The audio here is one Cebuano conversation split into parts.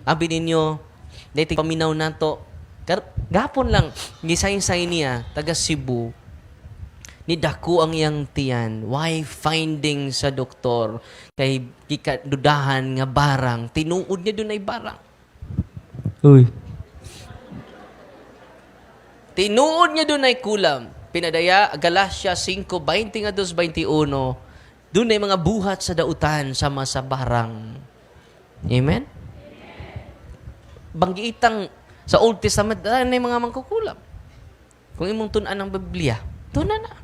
Abi ninyo, dahil paminaw nato, gapon lang, gisaysay niya, taga Cebu, ni dako ang iyang tiyan. Why finding sa doktor? Kay gikadudahan nga barang, tinuod niya dunay barang. Uy. Tinuod niya dunay kulam. Pinadaya, Galatia 5:22-21, dunay mga buhat sa dautan sama sa barang. Amen? Banggiitang sa Old Testament, dunay mga mangkukulam. Kung imong tun-an ang Biblia, tun-an na.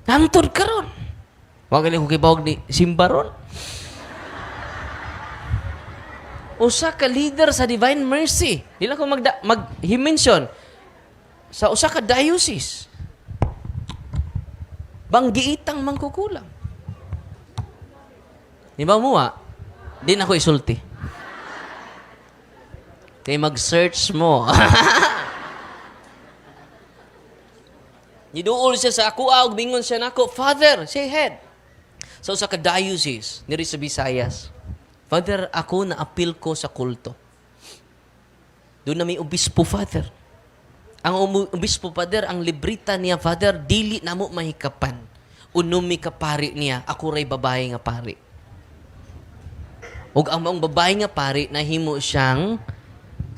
Hangtod karon. Wa gali ko kibawag ni simba ron. Usa ka leader sa Divine Mercy. Di lang ko mag-mention sa usa ka diocese. Banggiitang mangkukulam. Di ba muwa? Di na ko isulti. Kay mag-search mo. Niduol siya sa ako, ug mingon siya nako, "Father," say head. So sa ka diocese niri sa Visayas. "Father, ako na appeal ko sa kulto. Doon na may obispo, Father. Ang obispo, Father, ang librita niya, Father, dili na mo mahikapan. Unumi ka pari niya, ako ray babae nga pari. Ug ang maong babae nga pari, nahimo siyang,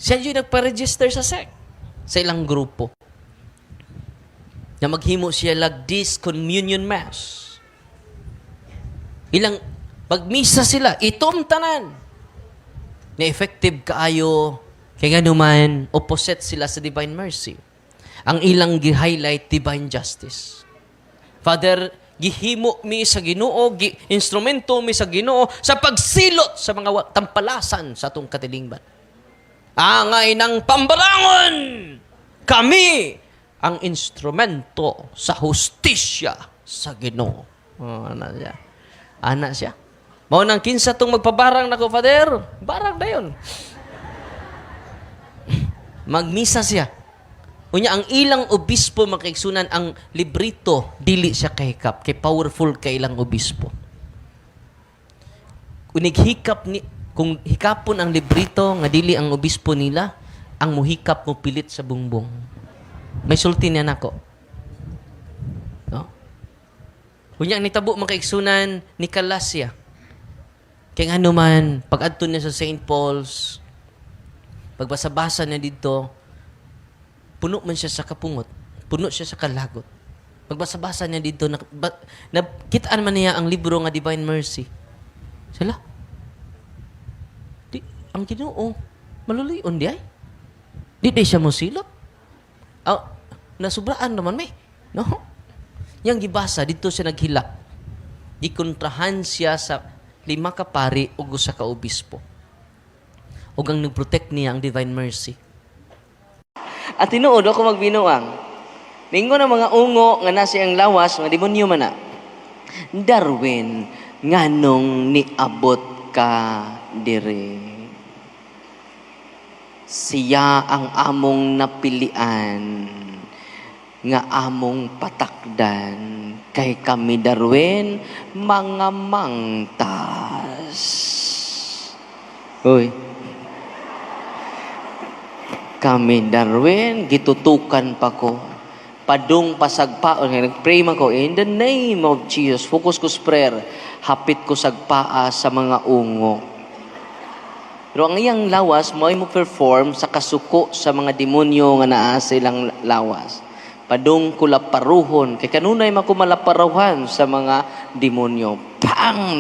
siya yung nagpa-register sa sect, sa ilang grupo. Na maghimo siya lag this communion mass. Ilang pagmisa sila, itom tanan. Na effective kaayo, kay nganuman, opposite sila sa Divine Mercy. Ang ilang gi-highlight, divine justice. Father, gihimo mi sa Ginoo, instrumento mi sa Ginoo sa pagsilot sa mga tampalasan sa atong katilingban. Angay ng pambarangon! Kami ang instrumento sa hustisya sa Ginoo." Oh, ana siya. Ana siya. Mao nang kinsa tong magpabarang nako, Father, barang dayon. Magmisa siya. Unya ang ilang obispo, makaigsunan, ang librito dili siya kahikap kay powerful kay ilang obispo. Unig hikap ni kung hikapon ang librito nga dili ang obispo nila, ang muhikap mo pilit sa bungbong. May sulti niya nako. No? Unya ang nitabo, makaigsunan, ni Kalasya. Kay ngano man pag-adto niya sa St. Paul's, pagbasa-basa niya dito, puno man siya sa kapungot, puno siya sa kalagot. Pagbasa-basa niya dito, na kitaan man niya ang libro nga Divine Mercy. Sila, di, ang Ginoo, maluluyon di ay. Di di siya mosilot. Ah, nasubraan naman may. No? Yang gibasa, dito siya naghilak. Gikontrahan siya sa 5 ka pari ug usa ka obispo. Ug ang nag-protect niya ang Divine Mercy. At tinuod ako magbinuang. Ningon ang mga ungo nga nasa ang lawas, mga demonyo man na. "Darwin, nganong niabot ka dire? Siya ang among napilian nga among patakdan kay kami, Darwin, mga mangtas." Uy. Kami, Darwin, gitutukan pa ko. Padung pasagpa, nag-pray man ko, in the name of Jesus, focus ko sa prayer, hapit ko sagpaa sa mga ungo. Pero ang iyang lawas, mo ay mo perform sa kasuko sa mga demonyo nga naa sa ilang lawas. Padung ko laparuhon, kay kanunay man ko malaparuhan sa mga demonyo. Pang!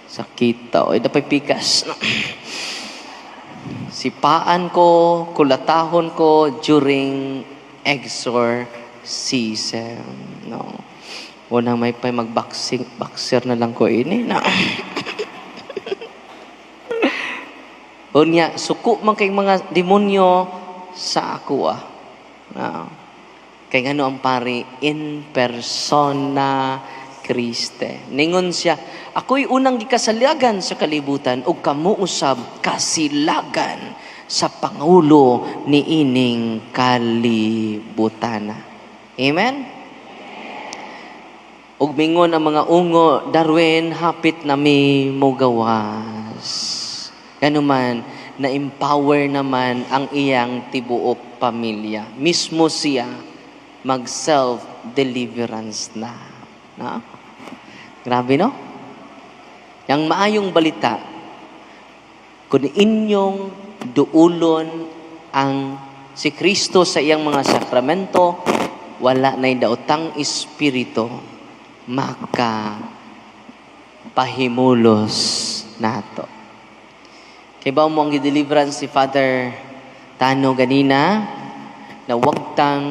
Sakita, oy, dapay pikas. Sipaan ko, kulatahon ko during exorcism. No. Unang may pay mag-boxing, boxer na lang ko ini. No. Unya, suko man kay mga demonyo sa ako ah. No. Kay ngano ang pari in persona Christe. Ningon siya, "Ako'y unang gikasalagan sa kalibutan ug kamo usab kasilagan sa pangulo niining kalibutan." Amen? Ug mingon ang mga ungo, "Darwin, hapit na mi mogawas." Ganuman, na-empower naman ang iyang tibuok pamilya. Mismo siya mag self-deliverance na. Na? Grabe, no? Yang maayong balita, kung inyong duulon ang si Kristo sa iyang mga sakramento, wala na'y daotang espiritu maka pahimulos nato. Kay ba mo ang deliverance si Father Tano ganina, nawagtang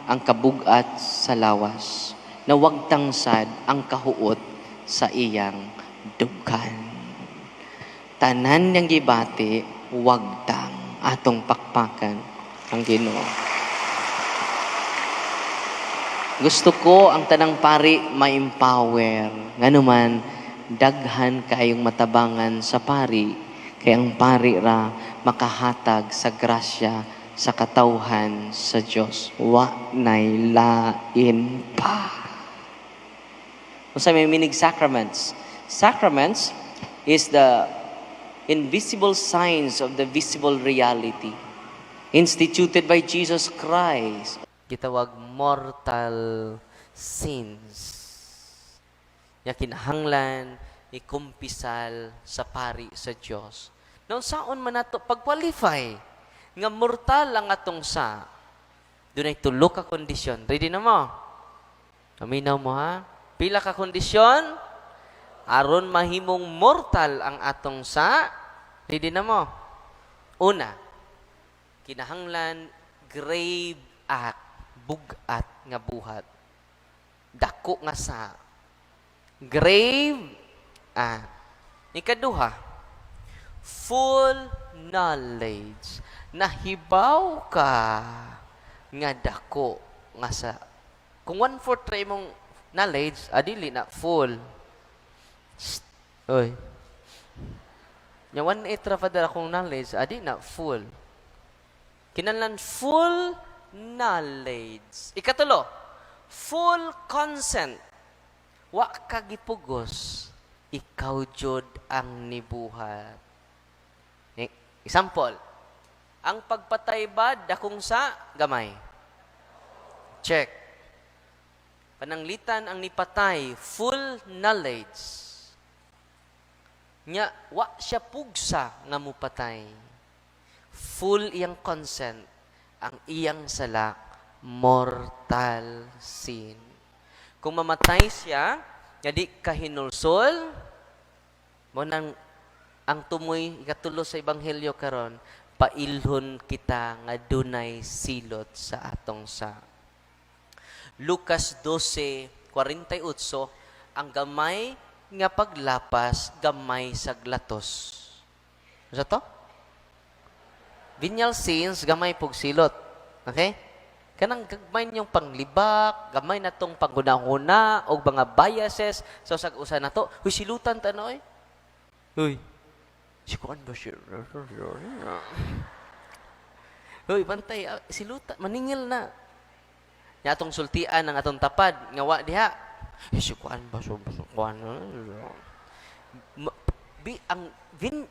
ang kabugat sa lawas, nawagtang sad ang kahuot sa iyang dughan. Tanan niyang gibati, wagtang. Atong pakpakan ang Ginoo. Gusto ko ang tanang pari ma-empower. Nganuman, daghan kayong matabangan sa pari, kay ang pari ra makahatag sa grasya sa katawhan sa Dios. Wa nay lain pa. Unsa may meaning sacraments? Sacraments is the invisible signs of the visible reality instituted by Jesus Christ. Gitawag mortal sins. Ya kinahanglan ikumpisal sa pari sa Dios. Now, saon man nato pag-qualify nga mortal ang atong sa? Dunay tulo ka kondisyon. Ready na mo? Paminaw mo ha? Pila ka kondisyon? Aron mahimong mortal ang atong sa. Ready na mo? Una, kinahanglan grave act, bugat nga buhat. Dako nga sa. Grave act. Ikaduha, full knowledge. Nahibaw ka nga dako nga sa. Kung one-fourth ra imong knowledge, adili na full. Shh. Oy. Nya 1/8 ra, Father, akong knowledge, adi na full. Kinahanglan full knowledge. Ikatulo, full consent. Wa ka gipugos, ikaw jud ang nibuhat. Example, ang pagpatay ba dakong sa gamay? Check. Pananglitan ang nipatay, full knowledge. Nya wa siya pugsa nga mupatay. Full iyang consent, ang iyang sala, mortal sin. Kung mamatay siya, nga di kahinulsol, mo nang ang tumoy ikatulo sa ebanghelyo karon, pailhon kita nga dunay silot sa atong sa. Lucas 12:48, ang gamay nga paglapas, gamay sa glatos. Ano to? Venial sins, gamay pug silot. Okay? Kanang gagmay niyong panglibak, gamay na tong panghuna-huna, og mga biases sa usag usa na to. Huy, silutan ta na, oy. Huy. Si kuan ba siya? Huy, bantay, silutan, maningil na. Nya atong sultian ang atong tapad, nga wa diha. Eh, si kuan ba so kuan? Bi, ang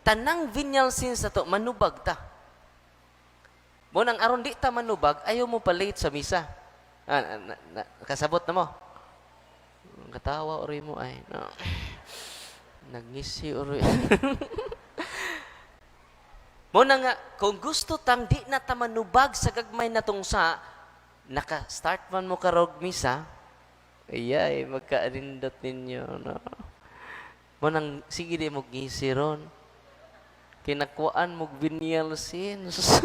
tanang venial sins na to, manubag ta. Mo nang aron di ta manubag, ayaw mo pa late sa misa. Ah, kasabot na mo. Katawa ori mo ay. No. Nagngisi ori. Mo na nga, kung gusto tang di na ta manubag sa gagmay natong sa, naka-start man mo karog misa, ayay, magkaarindot ninyo, no? Mo nang, sige di mo ngisi ron. Kinakuan mo venial sins.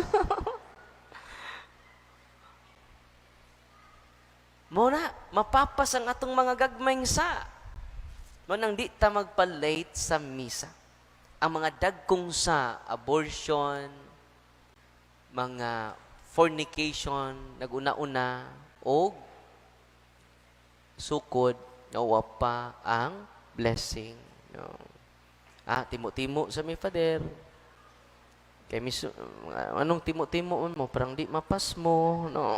Mo na, mapapas ang atong mga gagmayng sa. Mo nang di ta magpa-late sa misa. Ang mga dagkong sa abortion, mga fornication, naguna-una, og sukod, nawa pa ang blessing. No. Ah, timo-timo sa mi, Father. Kay miso, anong timo-timo mo? Parang di mapas mo. No.